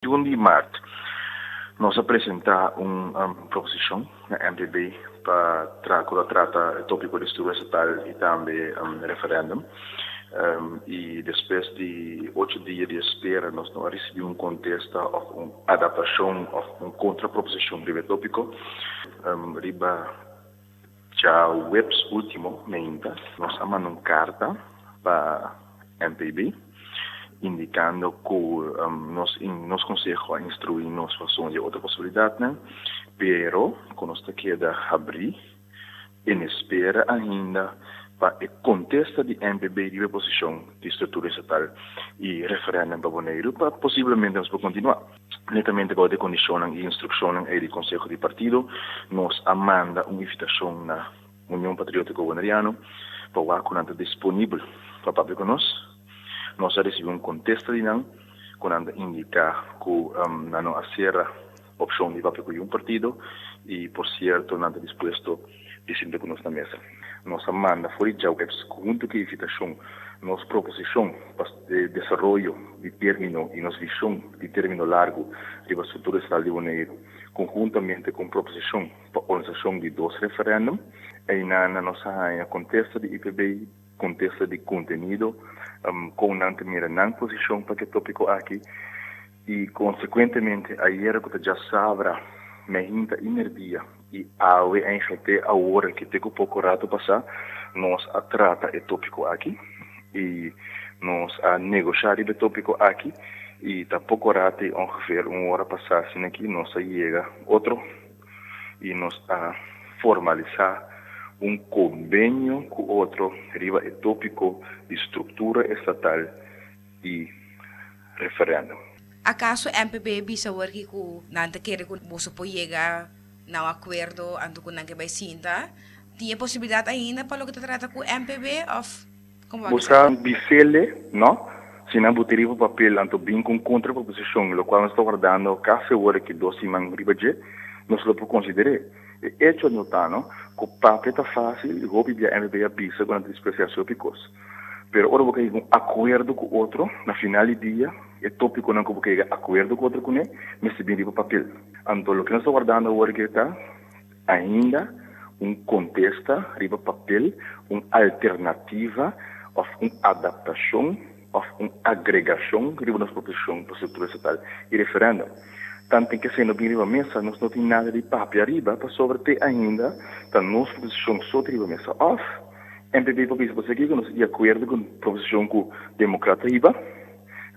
21 di mart nos a presentá un proposishon na MPB pa tra ku ta trata e tópiko di struktura estatal i tambe referèndum. I despues di ocho dia di espera nos no a risibí un kontesta òf un adaptashon òf un kontraproposishon riba e tópiko. Riba djaweps último meinta nos a manda un karta pa MPB indikando ku nos nos konseho a instruí nos pa sondia otro posibilidatnan, pero ku nos ta keda habrí en espera ainda pa e kontesta di MPB riba e posishon di struktura estatal i referèndum pa Boneiru pa posiblemente nos por kontinuá. Netamente bou di e kondishonnan i instrukshonnan ei di konseho di partido nos a manda un invitashon na Union Patriótiko Boneriano pa wak ku nan ta disponibel pa papia ku nos. Nos a risibí un kontesta di nan ku nan ta indiká ku nan no a sera opshon di papia ku yun partido i por sierto nan ta dispuesto di sinta ku nos na mesa. Nos a manda for di djaweps huntu ku e invitashon nos proposishon pa desaroyo di término i nos vishon di término largu riba struktura estatal di Boneiru konhuntamente ku un proposishon pa organisashon di dos referèndum. Einan nos a haña kontesta di IPB, kontesta di kontenido, kon nan ta mira nan posishon pa ku e tópiko aki i konsekuentemente ayera ku ta djasabra meinta i merdia i awe eigentlik te awor aki te ku poko rato pasá nos a trata e tópiko aki i nos a negoshá riba e tópiko aki i ta poko rato i ongeveer un ora pasá asina aki nos a yega otro i nos a formalisá un kombenio ku otro riba e tópiko di struktura estatal i referèndum. Akaso MPB bisa awor ki ku nan ta kere ku boso por yega na un akuerdo anto ku nan ke bai sinta? Tin e posibilidat ainda pa loke ta trata ku MPB òf komo wak Bo esaki? sa bisele, no? Si nan buti riba papel anto bin ku un kontraproposishon, lokual nos ta wardando kasi awor aki dos siman riba dje, nos lo por konsider'é. E echo no ta, no, ku papia ta fásil i hopi bia MPB a bisa ku nan ta dispuesto hasi hopi kos. Pero ora bo ka yega un akuerdo ku otro, na final di dia, e tópikonan ku bo ka yega akuerdo ku otro kuné mester bin riba papel. Anto loke nos ta wardando awor aki ta ainda un kontesta riba papel, un alternativa òf un adaptashon òf un agregashon riba nos proposishon pa struktura estatal i referèndum. Tanten ke esei no bin riba mesa, nos no tin nada di papia riba pasobra te ainda ta nos proposishon so ta riba mesa. Òf MPB por bisa pasobra kiko nos ta di akuerdo ku proposishon ku Demokrat ta hiba,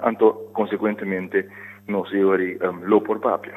anto konsekuentemente nos e ora lo por papia.